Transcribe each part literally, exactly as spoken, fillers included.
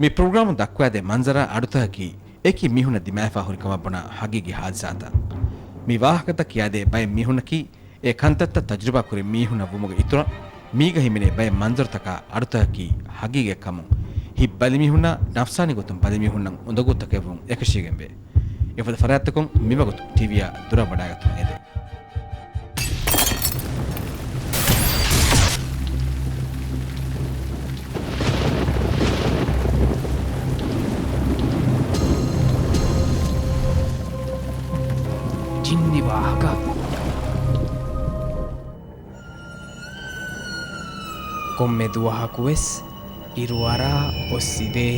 މި ޕްރޮގްރާމުން ދައްކުވާދޭ މަންޒަރާ އަޑުތަކަކީ އެކި މީހުންނަށް ދިމާވެފާ ހުރި ކަމަށް ބުނާ ހަގީގީ ހާދިސާތައް. މި ވާހަކަތައް ކިޔާދޭ ބައެއް މީހުންނަކީ އެ ކަންތައްތައް ތަޖުރިބާ ކުރި މީހުންނަށް ވުމުގެ އިތުރަށް، މީގަ ހިމެނޭ ބައެއް މަންޒަރުތަކާ އަޑުތަކަކީ ހަގީގަތް ކަމުން، ހިތް ބަލިމީހުންނާ ނަފްސާނީ ގޮތުން ބަލިމީހުންނަށް އުނދަގޫތަކެއް ވުން އެކަށީގެންވޭ. އެފަދަ ފަރާތްތަކުން މިވަގުތު ޓީވީއާ ދުރަށް ވަޑައިގަތުން އެދޭ. ޖިންނި ވާހަކަ. ކޮންމެ ދުވަހަކުވެސް އިރުއަރާ އޮއްސިދޭ.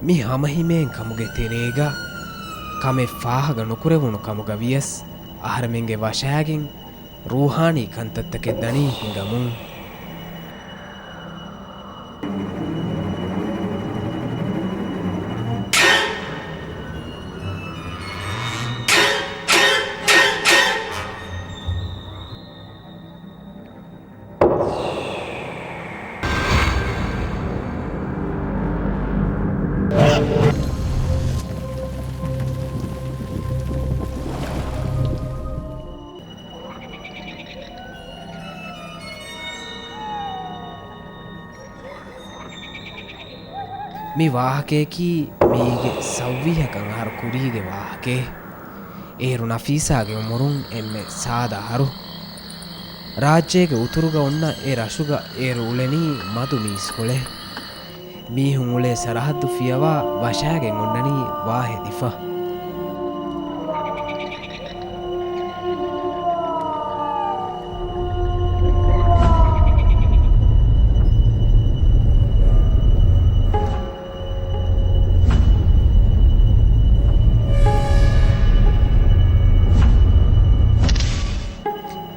މި ހަމަހިމޭން ކަމުގެ ތެރޭގަ ކަމެއް ފާހަގަ ނުކުރެވުނު ކަމުގަ ވިޔަސް، އަހަރެމެންގެ ވަށާގެން ރޫހާނީ ކަންތައްތަކެއް ދަނީ ހިނގަމުން. މި ވާހަކަޔަކީ މީގެ ސައުވީހަކަށް އަހަރު ކުރީގެ ވާހަކައެއް. އޭރު ނަފީސާގެ އުމުރުން އެންމެ ސާދަ އަހަރު. ރާއްޖޭގެ އުތުރުގަ އޮންނަ އެ ރަށުގަ އޭރު އުޅެނީ މަދު މީސްކޮޅެއް. މީހުން އުޅޭ ސަރަހައްދު ފިޔަވާ ވަށާގެން އޮންނަނީ ވާހެދިފަ.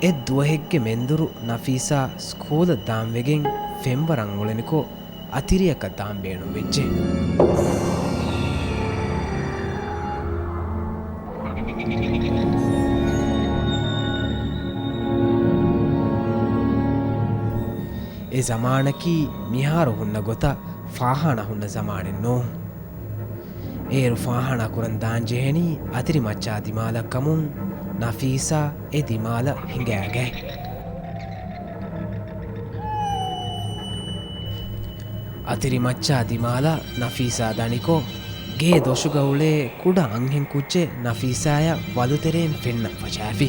އެއްދުވަހެއްގެ މެންދުރު ނަފީސާ ސްކޫލަށް ދާންވެގެން ފެންވަރަށް އުޅެނިކޮށް، އަތިރިއަކަށް ދާން ބޭނުންވެއްޖެ. އެ ޒަމާނަކީ މިހާރު ހުންނަ ގޮތަށް ފާޚާނާ ހުންނަ ޒަމާނެއް ނޫން. އޭރު ފާޚާނާ ކުރަން ދާންޖެހެނީ އަތިރި މައްޗާ ދިމާލަށް ކަމުން ނަފީސާ އެ ދިމާލަށް ހިނގައިގަތް. އަތިރި މައްޗާ ދިމާލަށް ނަފީސާ ދަނިކޮށް، ގޭ ދޮށުގަ އުޅޭ ކުޑަ އަންހެން ކުއްޖެއް ނަފީސާޔަށް ވަލުތެރެއިން ފެންނަން ފަށާފި.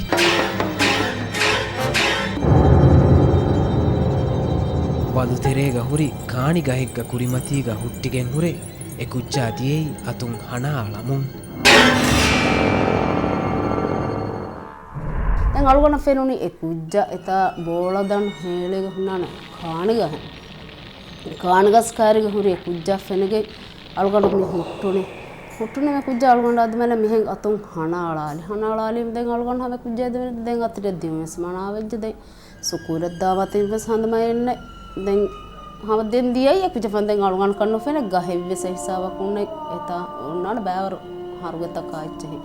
ވަލުތެރޭގަ ހުރި ކާނި ގަހެއްގަ ކުރިމަތީގަ ހުއްޓިގެން ހުރެ އެ ކުއްޖާ ދިޔައީ އަތުން ހަނާ އަޅަމުން. ދެން އަޅުގަނޑަށް ފެނުނީ އެ ކުއްޖާ އެތާ ބޯޅަދަން ހޭޅޭގަ ހުންނާނެ ކާނިގަހެއް. ކާނިގަސް ކާރިގަ ހުރި އެ ކުއްޖާ ފެނިގެން އަޅުގަނޑު މި ހުއްޓުނީ. ހުއްޓުނީ މި ކުއްޖާ އަޅުގަނޑު އަދި މައިންނަ މިހެން އަތުން ހަނާ އަޅާލި. ހަނާ އަޅާލީމަ ދެން އަޅުގަނޑު ހަމަ ކުއްޖާ ދެވެނީ ދެން އަތިރެއް ދިމަވެސް މަނާވެއްޖެ ދެން. ސުކޫލަށް ދާ މަތިން ވެސް ހަނދުމައެއް ނެތް. ދެން ހަމަ ދެން ދިޔައީ އެ ކުއްޖާ ފަން ދެން އަޅުގަނޑަކަށް ނުފެނޭ ގަހެއްވެސް އެ ހިސާބަކުން ނެތް. އެތާ އޮންނާނެ ބައިވަރު ހަރުގެތަކާ އެއްޗެހި.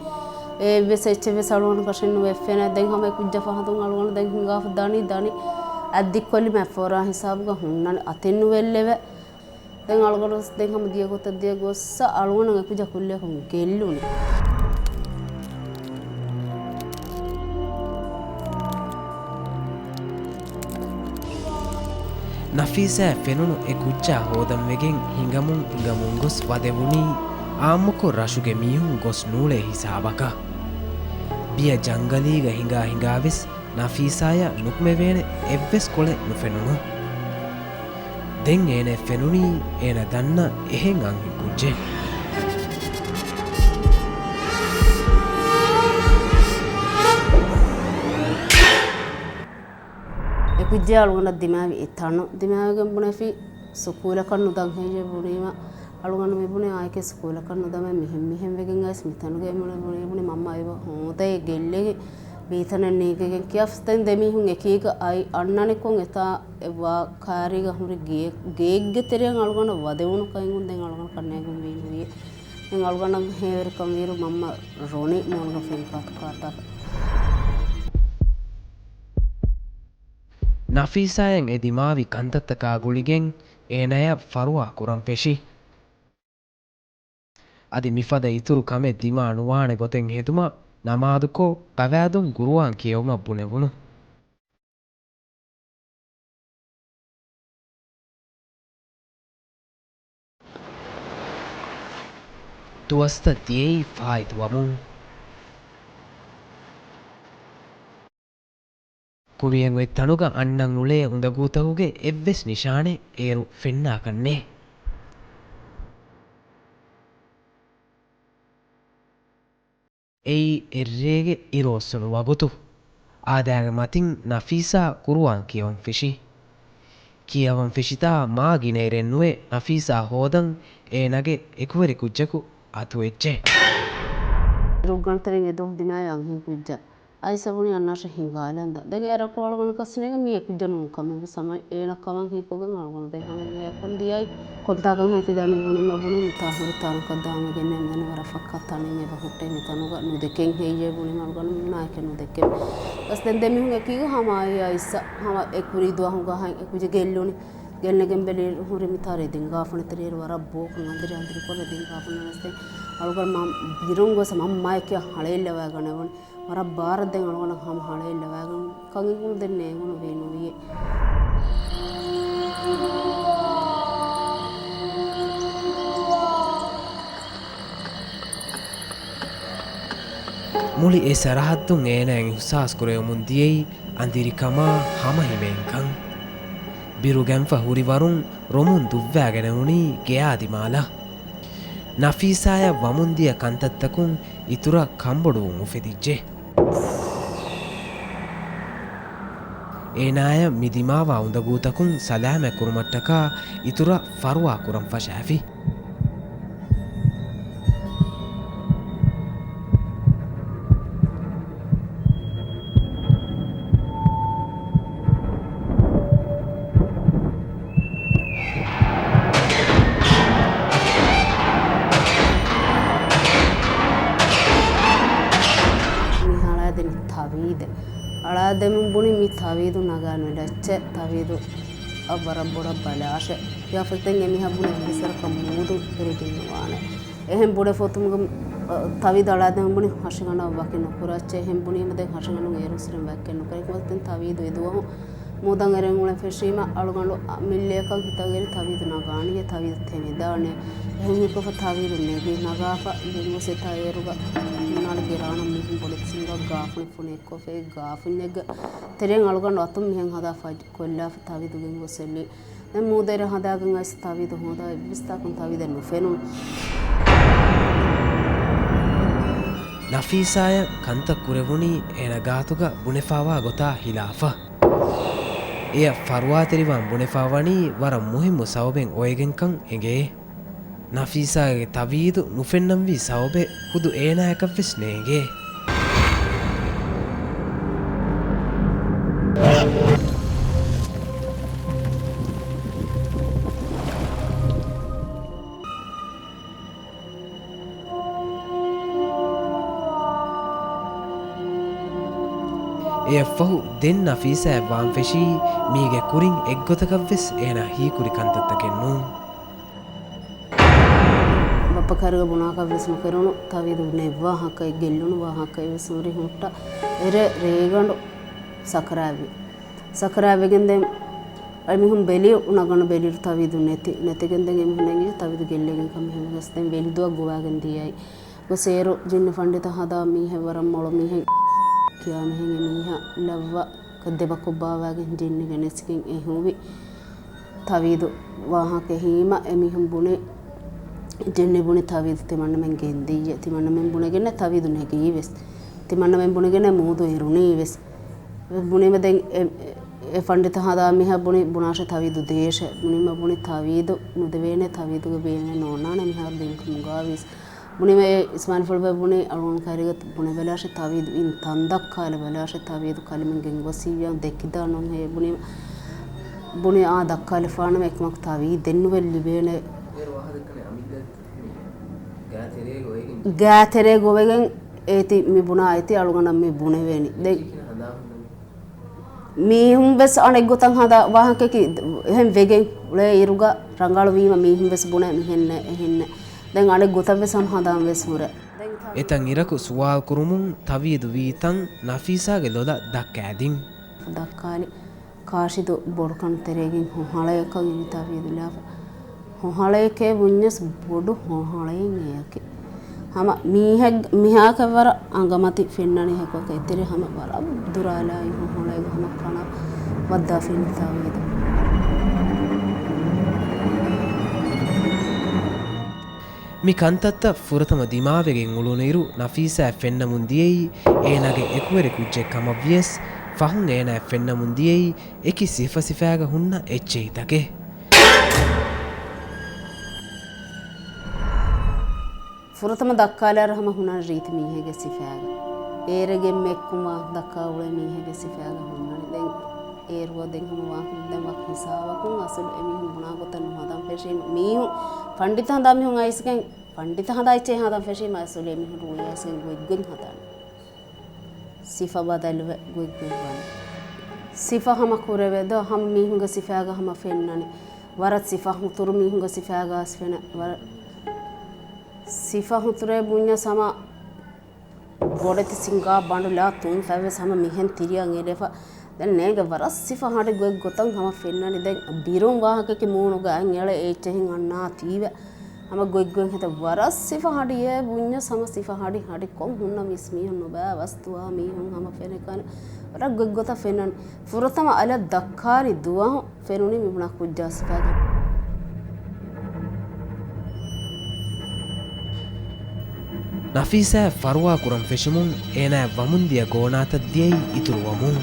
އެއްވެސް އެއްޗެއްވެސް އަޅުގަނޑަކަށެއް ނުވެފެނޭ. ދެން ހަމަ އެ ކުއްޖާ ފަހަތުން އަޅުގަނޑު ދެން ހިނގާފަ ދަނީ ދަނީ. އަތް ދިއްކޮށްލީމަ އެއްފަހަރާ ހިސާބުގަ ހުންނާނެ އަތެއް ނުވެއްލެވޭ. ދެން އަޅުގަނޑު ވެސް ދެން ހަމަ ދިޔަ ގޮތަށް ދިޔަ ގޮއްސަ އަޅުގަނޑަށް އެ ކުއްޖާ ކުއްލިއަކުން ގެއްލުނީ. ނަފީސާއަށް ފެނުނު އެ ކުއްޖާ ހޯދަން ވެގެން ހިނގަމުން ހިނގަމުން ގޮސް ވަދެވުނީ އާއްމުކޮށް ރަށުގެ މީހުން ގޮސް ނޫޅޭ ހިސާބަކަށް. ބިޔަ ޖަންގަލީގަ ހިނގާ ހިނގާ ވެސް ނަފީސާޔަށް ނުކުމެވޭނެ އެއްވެސް ކޮޅެއް ނުފެނުނު. ދެން އޭނައަށް ފެނުނީ އޭނަ ދަންނަ އެހެން އަންހެން ކުއްޖެއް. އެ ކުއްޖާ އަޅުގަނޑަށް ދިމާވި އެ ތަނު ދިމާވެގެން ބުނެފި ސުކޫލަކަށް ނުދަން ހެއްޔޭ ބުނީމަ، އަޅުގަނޑު މި ބުނެ އާއެކޭ ސުކޫލަކަށް ނުދަމޭ މިހެން މިހެން ވެގެން އައިސް މިތަނުގައި ބުނެ ބުނީ ބުނީ މަންމަ އެބަ ހޯދައި ގެއްލެގެން ބީތަނެއް ނޭގެގެން ކިޔާފަސް ދެން ދެމީހުން އެކީގަ އައި އަންނަނިކޮށް އެތާ އެ ވާ ކާރީގަ ހުރި ގޭ-، ގޭއްގެ ތެރެއަށް އަޅުގަނޑަށް ވަދެވުނު ކައިގުން ދެން އަޅުގަނޑަކަށް ނޭގުން ވީނުވި. ދެން އަޅުގަނޑަށް ހޭވެރިކަން ވީރު މަންމަ ރޮނި މޫނުގަ ފެން ކާތު ކާތާފަ. ނަފީސާއަށް އެ ދިމާވި ކަންތައްތަކާ ގުޅިގެން އޭނަޔަށް ފަރުވާ ކުރަން ފެށި. އަދި މިފަދަ އިތުރު ކަމެއް ދިމާ ނުވާނެ ގޮތެއް ހެދުމަށް ނަމާދުކޮށް، ގަވާއިދުން ގުރުއާން ކިޔެވުމަށް ބުނެވުނު. ދުވަސްތައް ދިޔައީ ފާއިތުވަމުން. ކުރިއަށް އޮތް ތަނުގަ އަންނަން އުޅޭ އުނދަގޫތަކުގެ އެއްވެސް ނިޝާނެއް އޭރު ފެންނާކަށް ނެތް. އެއީ އެއްރޭގެ އިރު އޮއްސުނު ވަގުތު. އާދައިގެ މަތިން ނަފީސާ ކުރުއާން ކިޔަވަން ފެށި. ކިޔަވަން ފެށިތާ މާ ގިނައިރެއް ނުވެ ނަފީސާ ހޯދަން އޭނާގެ އެކުވެރި ކުއްޖަކު އަތުވެއްޖެ. ރުއްގަނޑުތެރެއިން އެދުވަހު ދިމާވި އަންހެން ކުއްޖާ އައިސަ ބުނީ އަންނާށޭ ހިނގާލަން ދާ. ދެން އޭރަކު އަޅުގަނޑު ކަސްނޭގެ މީ އެކުއްޖާ ނޫން ކަމެއް ވެސް ހަމަ އޭނަ ކަމަށް ހީކޮށްގެން އަޅުގަނޑު ދެން ހަމަ އެކަން ދިޔައީ. ކޮންތާކަށް ހަތި ދަނީ ބުނީމަ ބުނީ މިތާ ހުރި ތަނަކަށް ދާމަ ގެންނަން ދަނީ ވަރަށް ފައްކާ ތަނެއް އެބަ ހުއްޓޭ މި ތަނުގަ ނުދެކެން ހެއްޔޭ ބުނީމަ އަޅުގަނޑު ނާކެ ނުދެކެން. ބަސް ދެން ދެމީހުން އެކީގަ ހަމަ އައި އައިސަ ހަމަ އެ ކުރީ ދުވަހުގަ ހަތް އެކުއްޖެ ގެއްލުނީ. ގެންނެގެން ބެލި ހުރި މިތާ ރެދިން ގާފުނެ ތެރޭރު ވަރަށް ބޯކަން އަނދިރި އަނދިރިކޮށް ރެދިން ގާފުނެ ވެސް ދެން އަޅުގަނޑު މަ ބިރުން ގޮސް މަންމައެކެ ހަޅޭއްލަވާގަނެވުން. ވަރަށް ބާރަށް ދެން އަޅުގަނޑަށް ހަމަ ހަޅޭއްލަވާގަން ކަން އެނގުނު ދެން ނޭނގުނު ވީ ނުވިއެ. މުޅި އެ ސަރަހައްދުން އޭނައަށް އިހުސާސް ކުރެވެމުން ދިޔައީ އަނދިރިކަމާ ހަމަހިމޭންކަން. ބިރުގެންފަ ހުރިވަރުން ރޮމުން ދުއްވާގެނެވުނީ ގެއާ ދިމާލަށް. ނަފީސާޔަށް ވަމުންދިޔަ ކަންތައްތަކުން އިތުރަށް ކަންބޮޑުވުން އުފެދިއްޖެ. އޭނާޔަށް މި ދިމާވާ އުނދަގޫތަކުން ސަލާމަތް ކުރުމަށްޓަކާ އިތުރަށް ފަރުވާ ކުރަން ފަށާފި. މި ހަޅާދެނީ ތަވީދެއް. އަޅާދެމުން ބުނި މި ތަވީދު ނަގާނު ޑައްޗެއް ތަވީދު އަށް ވަރަށް ބޮޑަށް ބަލާށެ. ކިޔާފަތެން އެމީހާ ބުނެ ވިސަރަކަށް މޫދު އެރިގެން ނުވާނެ. އެހެން ބުނެ ފޮތުމުގެ ތަވީދު އަޅާދެމުން ބުނި ހަށިގަނޑަށް ވަކި ނުކުރައްޗޭ. އެހެން ބުނީމަ ދެން ހަށިގަނޑުން އޭރު ސިރެން ވައްކެއް ނުކަރޭ. ކޮންމެސް ދެން ތަވީދު އެދުވަހު މޫދަށް އެރެން އުޅެން ފެށީމަ އަޅުގަނޑު މިއްލެއަކަށް ހިތަށް އެރި ތަވީދު ނަގާނީ އޭ ތަވީދު ތެމިދާނެ. އެހެން ހީކޮށްފަ ތަވީދު ނެގި ނަގާފަ ގެންގޮސް އެތާ އޭރުގަ މިނާޅި ގެރާނަ މީހުން ބޮޑެތި ސިންގާ ގާފުނި ފުނި އެއްކޮށްފައި ގާފުންޏެއްގަ ތެރެއިން އަޅުގަނޑު އަތުން މިހެން ހަދާ ފައް ކޮށްލާފަ ތަވީދު ގެންގޮސް އެއްލި. ދެން މޫދައިރަށް ހަދާގެން އައިސް ތަވީދު ހޯދާ އެއްވެސް ތާކުން ތަވީދެއް ނުފެނުނު. ނަފީސާޔަށް ކަންތައް ކުރެވުނީ އޭނަ ގާތުގަ ބުނެފާވާ ގޮތާ ހިލާފަށް. އެޔަށް ފަރުވާތެރިވާން ބުނެފާވަނީ ވަރަށް މުހިއްމު ސަބަބެއް އޮވެގެންކަން އެނގޭ. ނަފީސާގެ ތަވީދު ނުފެންނަންވީ ސަބަބެއް ޚުދު އޭނާޔަކަށްވެސް ނޭނގޭ. އެއަށްފަހު ދެން ނަފީސާއަށް ވާން ފެށީ މީގެ ކުރިން އެއްގޮތަކަށްވެސް އޭނާ ހީކުރި ކަންތައްތަކެއް ނޫން. ބައްޕަ ކައިރީގަ ބުނާކަށްވެސް ނުކެރުނު، ތަވީދު ނެތް ވާހަކައެއް، ގެއްލުނު ވާހަކައެއްވެސް ހުރި ހުއްޓަ އެރޭ ރޭގަނޑު ސަކަރާތްވި. ސަކަރާތްވެގެން ދެން އެމީހުން ބެލި ނަގަން ބެލިއިރު ތަވީދު ނެތި. ނެތިގެން ދެން އެމީހުން އެނގި ތަވީދު ގެއްލިގެން ކަމެއް ހިމެނިގަސް ދެން ވެލިދުއަށް ގޮވާގެން ދިޔައީ. ގޮސް އޭރު ޖިންނި ފަންޑިތަ ހަދާ މީހެއް ވަރަށް މޮޅު މީހެއް ކިޔާ މީހެއް އެމީހާ ލައްވާ ދެބަކޮށް ބާވާގެން ޖިންނިގެ ނެސިގެން އެހުވި. ތަވީދު ވާހަކަ ހީމަ އެމީހުން ބުނި ޖިންނި ބުނި ތަވީދު ތިމަންނަމެން ގެންދިއްޔެ. ތިމަންނަމެން ބުނެގެންނެ ތަވީދު ނެގީވެސް. ތިމަންނަމެން ބުނެގެންނެ މޫދު އެރުނީވެސް. ބުނީމަ ދެން އެ، އެ ފަންޑިތަ ހަދާ މީހާ ބުނި ބުނާށެ ތަވީދު ދޭށެ. ބުނީމަ ބުނި ތަވީދު ނުދެވޭނެ ތަވީދުގެ ބޭނުމެއް ނޯންނާނެ މިހާރު ދީންކަމުގާވީސް. ބުނީމަ އެ އިސްމާއިލް ފުޅުބައި ބުނީ އަޅުގަނޑު ކައިރީގަ ބުނެބަލާށެ ތަވީދު އިން ތަން ދައްކާލަބަލާށެ ތަވީދު ކަލިމަން ގެންގޮސް ހިއްޔާ ދެކިދާނަން ހޭ ބުނީމަ ބުނި އާ ދައްކާލިފާނަމަ އެކަމަކު ތަވީދެއް ނުވެ ލިބޭނެ. ގާތެރޭ ގޮވެގެން އޭތި މި ބުނާ އޭތި އަޅުގަނޑަށް މި ބުނެވޭނީ. ދެން މީހުން ވެސް އަނެއް ގޮތަށް ހަދާ ވާހަކައަކީ އެހެން ވެގެން އުޅޭ އިރުގަ ރަނގަޅުވީމަ މީހުން ވެސް ބުނޭ މިހެންނޭ އެހެންނޭ. ދެން އަނެއް ގޮތަށް ވެސް ހަމަ ހަދާން ވެސް ހުރޭ. އެތަން އިރަކު ސުވާލު ކުރުމުން ތަވީދު ވީތަން ނަފީސާގެ ލޮލަށް ދައްކާދިން. ދައްކާލި. ކާށިދު ބޮޑުކަން ތެރޭގެން ހޮހަޅައެއްކަން އިންތާވީދު ލާފަ. ހޮހަޅައެކޭ ބުންޏަސް ބޮޑު ހޮހަޅައެއް އެޔަކީ. ހަމަ މީހެއް މިހާކަށް ވަރަށް އަނގަމަތި ފެންނަނީ ހެކޮކަށް އެތެރެ ހަމަ ވަރަށް ދުރާލާއި ހޮހަޅައިގަ ހަމަ ކަނަ ވައްދާ ފެންނިތާވީދު. މި ކަންތައްތައް ފުރަތަމަ ދިމާވެގެން އުޅުނުއިރު ނަފީސާއަށް ފެންނަމުން ދިޔައީ އޭނާގެ އެކުވެރި ކުއްޖެއް ކަމަށްވިޔަސް، ފަހުން އޭނާއަށް ފެންނަމުން ދިޔައީ އެކި ސިފަސިފައިގަ ހުންނަ އެއްޗެހިތަކެއް. ފުރަތަމަ ދައްކާލާއިރު ހަމަ ހުންނަނީ ރީތި މީހެއްގެ ސިފައިގަ. އޭރެގެން މެއްކުމާ ދައްކާ އުޅޭ މީހެއްގެ ސިފައިގަ ހުންނަނީ. ދެން އޭރުވަ ދެން ހަމަ ވާހަކަ ދެން ވަކި ހިސާބަކުން އަސުލު އެމީހުން ބުނާ ގޮތަށް ނުހަދާން ފެށީ. މީހުން ފަންޑިތަ ހަނދާ މީހުން އައިސްގެން ފަންޑިތަ ހަނދާ އެއްޗެއް ހަދަން ފެށީމަ އަސުލު އެމީހުން ރުއިޔާސްގެން ގޮތްގޮތް ހަދާނެ. ސިފަ ބަދަލުވެ ގޮތްގޮތް ވާނެ. ސިފަ ހަމަ ކުރެވޭ ދޯ ހަމަ މީހުންގެ ސިފައިގަ ހަމަ ފެންނަނީ. ވަރަށް ސިފަ ހުތުރު މީހުންގެ ސިފައިގަ އަސް ފެނެ. ވަރަށް ސިފަ ހުތުރޭ ބުންޏަސް ހަމަ ބޮޑެތި ސިނގާ ބަނޑު ލާ ތުންފަތް ވެސް ހަމަ މިހެން ތިރިއަށް އެރެފަ. ދެން ނޭނގެ ވަރަށް ސިފަ ހަޑި ގޮތް ގޮތަށް ހަމަ ފެންނަނީ. ދެން ބިރުން ވާހަކައަކީ މޫނުގަ އަތް އެޅޭ އެއްޗެހިން އަންނާ ތީވެ. ހަމަ ގޮތްގޮތް ހެދަ ވަރަށް ސިފަ ހަޑިއޭ ބުންޏަސް ހަމަ ސިފަ ހަޑި ހަޑިކޮށް ހުންނަ މިސް މީހުން ނުބައި ވަސް ދުވަހު މީހުން ހަމަ ފެނެކަން ވަރަށް ގޮތްގޮތަށް ފެންނަނީ. ފުރަތަމަ އަލަށް ދައްކާލި ދުވަހު ފެނުނީ މިބުނާ ކުއްޖާ ސިފައިގަ. ނަފީސާއަށް ފަރުވާ ކުރަން ފެށުމުން އޭނާއަށް ވަމުން ދިޔަ ގޯނާތައް ދިޔައީ އިތުރުވަމުން.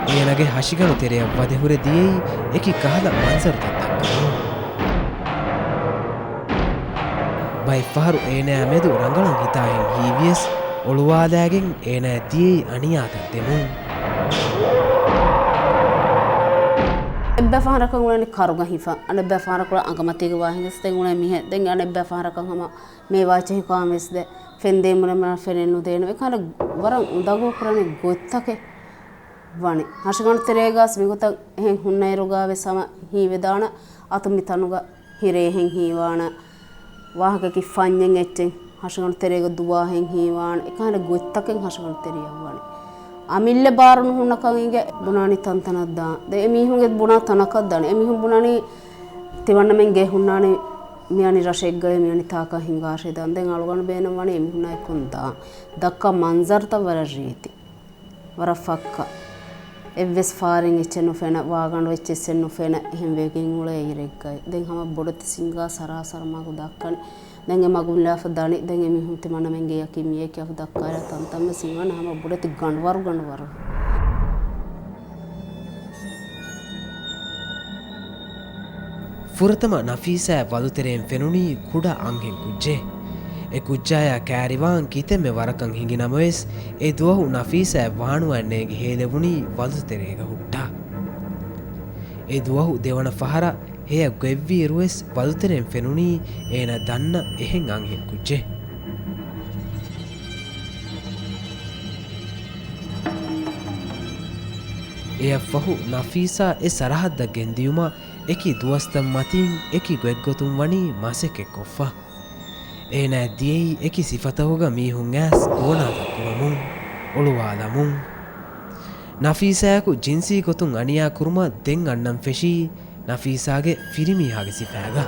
އޭނާގެ ހަށިގަނޑު ތެރެއަށް ވަދެ ހުރެ ދިޔައީ އެކި ކަހަލަ މަންޒަރުތައް ދައްކަމުން. ބައެއްފަހަރު އޭނާއާ މެދު ރަނގަޅަށް ހިތާހެން ހީވިޔަސް، އޮޅުވާލާގެން އޭނާއަށް ދިޔައީ އަނިޔާތައް ދެމުން. އެއްބައި ފަހަރަކަށް އުޅެނީ ކަރުގަ ހިފަން، އަނެއްބައި ފަހަރަކު އުޅެނީ އަނގަމަތީގެ ވާހިނގަސް ދެން އުޅެނީ މިހެން. ދެން އަނެއްބައި ފަހަރަކަށް ހަމަ މޭވާ އެއްޗެހި ކާން ވެސް ދެ ފެން ދޭ މުނެ މުނެ ފެނެއް ނުދޭނެ. އެކަހަލަ ވަރަށް އުނދަގޫ ކުރަނީ ގޮތްތަކެއް ވަނީ. ހަށިގަނޑު ތެރޭގަސް މިގޮތަށް އެހެން ހުންނައިރުގަ ވެސް ހަމަ ހީވެދާނެ އަތުން މި ތަނުގަ ހިރޭހެން ހީވާނެ. ވާހަކައަކީ ފަންޏެއް އެއްޗެއް ހަށިގަނޑު ތެރޭގަ ދުވާހެން ހީވާނެ. އެކަހަލަ ގޮތްތަކެއް ހަށިގަނޑު ތެރެއަށް ވަނީ. އަމިއްލަ ބާރު ނުހުންނަކަން އިނގޭ ބުނާނީ ތަންތަނަށް ދާން. ދެ އެމީހުންގެ ބުނާ ތަނަކަށް ދާނެ. އެމީހުން ބުނާނީ ތިމަންނަމެން ގެ ހުންނާނީ މިއަނި ރަށެއްގައި މިއަނި ތާކަށް ހިނގާށޭ ދާން. ދެން އަޅުގަނޑު ބޭނުން ވަނީ އެމީހުންނާ އެކުން ދާން. ދައްކާ މަންޒަރުތައް ވަރަށް ރީތި. ވަރަށް ފައްކާ. އެއްވެސް ފާރެއް އެއްޗެއް ނުފެނޭ، ވާގަނޑު އެއްޗެއް އެއްޗެއް ނުފެނޭ، އެހެން ވެގެން އުޅޭ އިރެއްގައި. ދެން ހަމަ ބޮޑެތި ސިނގާ ސަރާސަރަ މަގު ދައްކަނީ. ދެން އެ މަގުން ލާފަ ދަނީ. ދެން އެމީހުން ތިމަންނަމެން ގެޔަކީ މިޔަކީ އަފު ދައްކާލާ ތަންތަން ވެސް ހިނގާނެ ހަމަ ބޮޑެތި ގަނޑުވަރު ގަނޑުވަރު. ފުރަތަމަ ނަފީސާއަށް ވަލުތެރެއިން ފެނުނީ ކުޑަ އަންހެން ކުއްޖެއް. އެ ކުއްޖާޔާ ކައިރިވާން ކިތަންމެ ވަރަކަށް ހިނގި ނަމަވެސް، އެ ދުވަހު ނަފީސާއަށް ވާނުވާން ނޭނގި ހޭލެވުނީ ވަލުތެރޭގަ ހުއްޓާ. އެ ދުވަހު ދެވަނަ ފަހަރަށް ހެޔަށް ގޮތްވިއިރުވެސް ވަލުތެރެއިން ފެނުނީ އޭނާ ދަންނަ އެހެން އަންހެން ކުއްޖެއް. އެއަށްފަހު ނަފީސާ އެ ސަރަހައްދަށް ގެންދިޔުމަށް އެކި ދުވަސްތައް މަތިން އެކި ގޮތްގޮތުން ވަނީ މަސައްކަތްކޮށްފަ. އޭނާއަށް ދިޔައީ އެކި ސިފަތަކުގަ މީހުން އައިސް ގޯނާތައް ކުރަމުން، އޮޅުވާލަމުން. ނަފީސާއަކު ޖިންސީ ގޮތުން އަނިޔާ ކުރުމަށް ދެން އަންނަން ފެށީ ނަފީސާގެ ފިރިމީހާގެ ސިފައިގަ.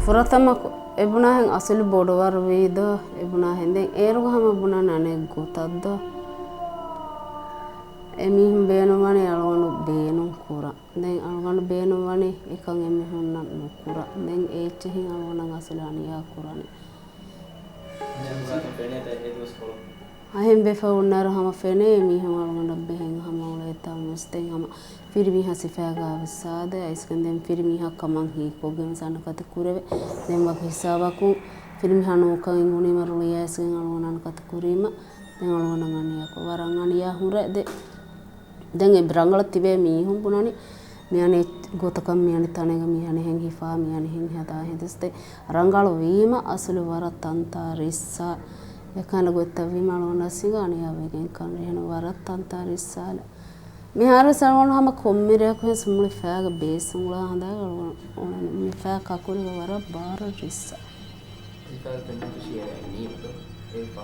ފުރަތަމަ އެބުނާހެން އަސުލު ބޮޑުވަރުވީދޯ، އެބުނާހެން ދެން އޭރުގަ ހަމަ ބުނަން އަނެއް ގޮތަށްދޯ. އެމީހުން ބޭނުންވަނީ އަޅުގަނޑު ބޭނުން ކުރަން. ދެން އަޅުގަނޑު ބޭނުންވަނީ އެކަން އެމީހުންނަށް ނުކުރަން. ދެން އެ އެއްޗެހިން އަޅުގަނޑަށް އަސުލު އަނިޔާ ކުރަނީ. އަހެން ވެފަ އޮންނައިރު ހަމަ ފެނޭ އެމީހުން އަޅުގަނޑަށް ބެހެން ހަމަ އުޅޭތާ ވެސް ދެން ހަމަ ފިރިމީހާ ސިފައިގަ ވެސް ސާދަ އައިސްގެން ދެން ފިރިމީހާ ކަމަށް ހީކޮށްގެން ވެސް އަނެކަތި ކުރެވެ. ދެން ވަކި ހިސާބަކުން ފިރިމީހާ ނޫންކަން އެނގުނީމަ ރުޅި އައިސްގެން އަޅުގަނޑަށް އަނެކަތި ކުރީމަ ދެން އަޅުގަނޑަށް އަނިޔާކޮށް ވަރަށް އަނިޔާ ހުރޭ. ދެ ދެން އެ ރަނގަޅަށް ތިބޭ މީހުން ބުނަނީ، މިއަނެއް ގޮތަކަށް މިއަނެއް ތަނެއްގަ މިހަނިހެން ހިފާ، މިހަނިހެން ހަދާ ހެނދުސް ދެ ރަނގަޅު ވީމަ، އަސުލު ވަރަށް ތަންތާ ރިއްސާ. އެކަހަލަ ގޮތްތައް ވީމަ އަޅުގަނޑަށް ސިނގާ އަނިޔާ ވެގެން ކަން ރިހަނު ވަރަށް ތަންތާ ރިއްސާލަ. މިހާރު ސަޅުވަނު ހަމަ ކޮންމެ ރެއަކު ހެން ސުމުޅި ފައިގަ ބޭސް އުޅާ ހަނދާގަ އަޅުގަނޑު އުޅެނީ. މި ފައި ކަކުރިގަ ވަރަށް ބާރަށް ރިއްސާ.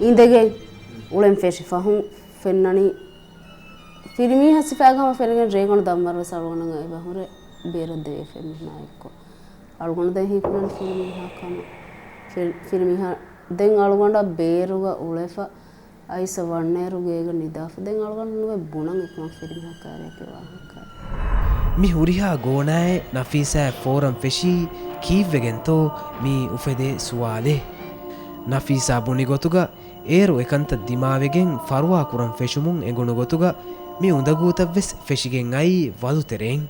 އިނދެގެން އުޅެން ފެށި ފަހުން ފެންނަނީ. ފިރިމީހާ ސިފައިގަ ހަމަ ފެނިގެން ރޭގަނޑު ދަންވަރު ވެސް އަޅުގަނޑަށް އެބަ ހުރެ ބޭރަށް ދެވޭ ފެންނާ އެއްކޮށް. އަޅުގަނޑު ދެން ހީކުރަން ފިރިމީހާ ކަމަށް. ފި-، ފިރިމީހާ ދެން އަޅުގަނޑަށް ބޭރުގަ އުޅެފަ އައިސަ ވަންނައިރު ގޭގަ ނިދާފަ. ދެން އަޅުގަނޑު ނުވެ ބުނަން އެކަމަށް ފިރިމީހާ ކާރިއަކީ ވާހަކަ. މި ހުރިހާ ގޯނާއެއް ނަފީސާއަށް ފޯރަން ފެށީ ކީއްވެގެންތޯ މި އުފެދޭ ސުވާލެއް. ނަފީސާ ބުނި ގޮތުގަ އޭރު އެކަންތައް ދިމާވެގެން ފަރުވާ ކުރަން ފެށުމުން އެނގުނު ގޮތުގަ މި އުނދަގޫތައްވެސް ފެށިގެން އައީ ވަލުތެރެއިން.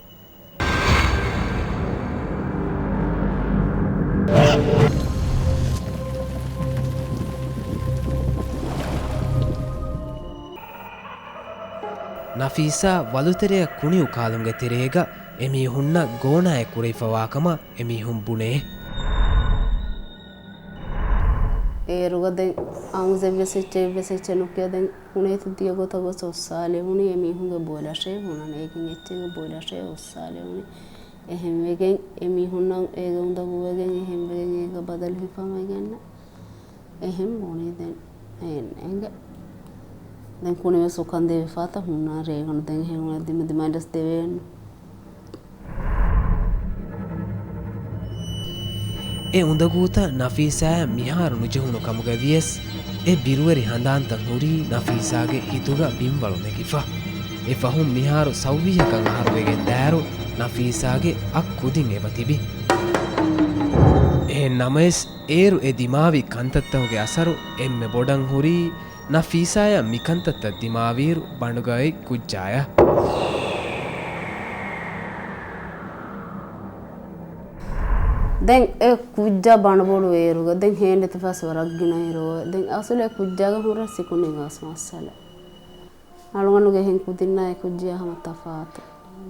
ނަފީސާ ވަލުތެރެއަށް ކުނިއުކާލުމުގެ ތެރޭގަ އެމީހުންނަށް ގޯނާއެއް ކުރެވިފަވާކަމަށް އެމީހުން ބުނޭ. އޭރުގަ ދެން އައުންސް އެއްވެސް އެއްޗެއް އެއްވެސް އެއްޗެއް ނުކިޔާ ދެން ހުނޭތި ދިޔަ ގޮތަށް ގޮސް އޮއްސާލެވުނީ އެމީހުންގެ ބޮލަށޭ ބުނަން. އޭގެން އެއްޗެއްގެ ބޮލަށޭ އޮއްސާލެވުނީ. އެހެންވެގެން އެމީހުންނަށް އޭގެ އުނދަގޫވެގެން އެހެންވެގެން އޭގަ ބަދަލު ހިފާމަ ގެންނަ. އެހެން ބުނީ ދެން އެހެން އެނގެ. ދެން ކުނިވެސް އުކަން ދެވިފާތަ ހުންނާ ރޭގަނޑު ދެން ހެނގުނަ ދިމަ ދިމައިން ދަސް ދެވޭން. އެ އުނދަގޫތައް ނަފީސާއަށް މިހާރު ނުޖެހުނު ކަމުގަ ވިޔަސް، އެ ބިރުވެރި ހަނދާންތައް ހުރީ ނަފީސާގެ ހިތުގަ ބިންވަޅު ނެގިފަ. އެ ފަހުން މިހާރު ސައުވީހަކަށް އަހަރުވެގެން ދާއިރު ނަފީސާގެ އަށް ކުދިން އެބަ ތިބި. އެހެން ނަމަވެސް، އޭރު އެ ދިމާވި ކަންތައްތަކުގެ އަސަރު އެންމެ ބޮޑަށް ހުރީ، ނަފީސާއަށް މިކަންތައްތައް ދިމާވިއިރު ބަނޑުގައި ކުއްޖާޔަށް. ދެން އެ ކުއްޖާ ބަނޑުބޮޑު އޭރުގަ ދެން ހޭނެތިފަސް ވަރަށް ގިނަ އިރު. ދެން އަސުލު އެ ކުއްޖާގެ ހުރެ ސިކުނޑި ގާސް މައްސަލަ. އަޅުގަނޑުގެ އެހެން ކުދިންނާ އެ ކުއްޖާ ހަމަ ތަފާތު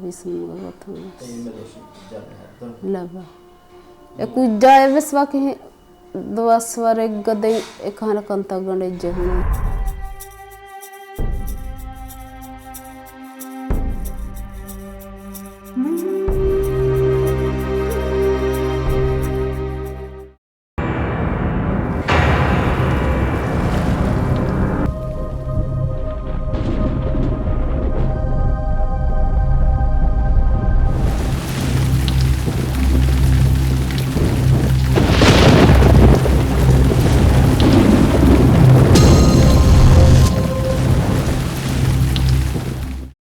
ވިސްނުމުގެ ގޮތުން ވެސް. ލައްވާ. އެ ކުއްޖާ އެއްވެސް ވަކި ދުވަސްވަރެއްގަ ދެން އެކަހަލަ ކަންތައްގަނޑެއް ޖެހުނު.